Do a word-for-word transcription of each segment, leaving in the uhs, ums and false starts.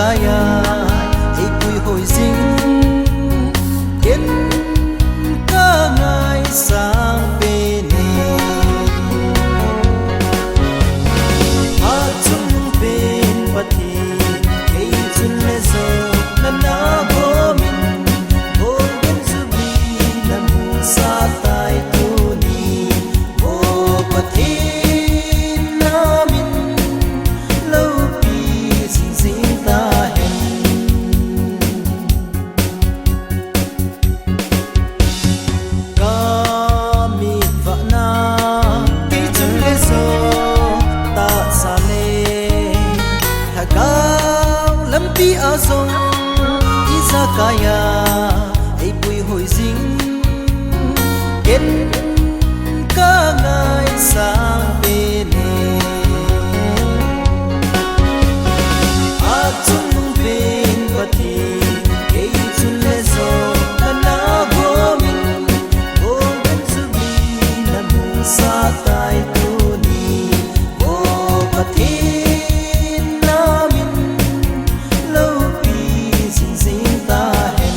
Aya, ei puihoi jing, ken ka ngaisang pen e. Achungnung pen Pathen, kei chun le jo nana gom in, Golden Jubilee namu sah tai tuni. O Pathen, na min loupi jing jing tahen. Ka mit vahna, kei chun le jo tahsa le lhagao lampi a jong ijakai a ei puihoi jing, ken ka ngaisang pen e. Achungnung pen Pathen, kei chun le jo nana gom in, Golden Jubilee namu sah tai tuni. O Pathen, na min loupi jing jing tahen.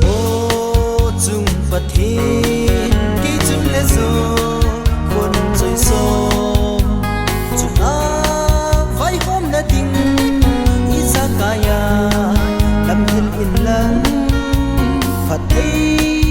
O chung Pathen, kei chun le jo von choi som chunga vaihomna ding ijakai a lamhil in lang, phatthei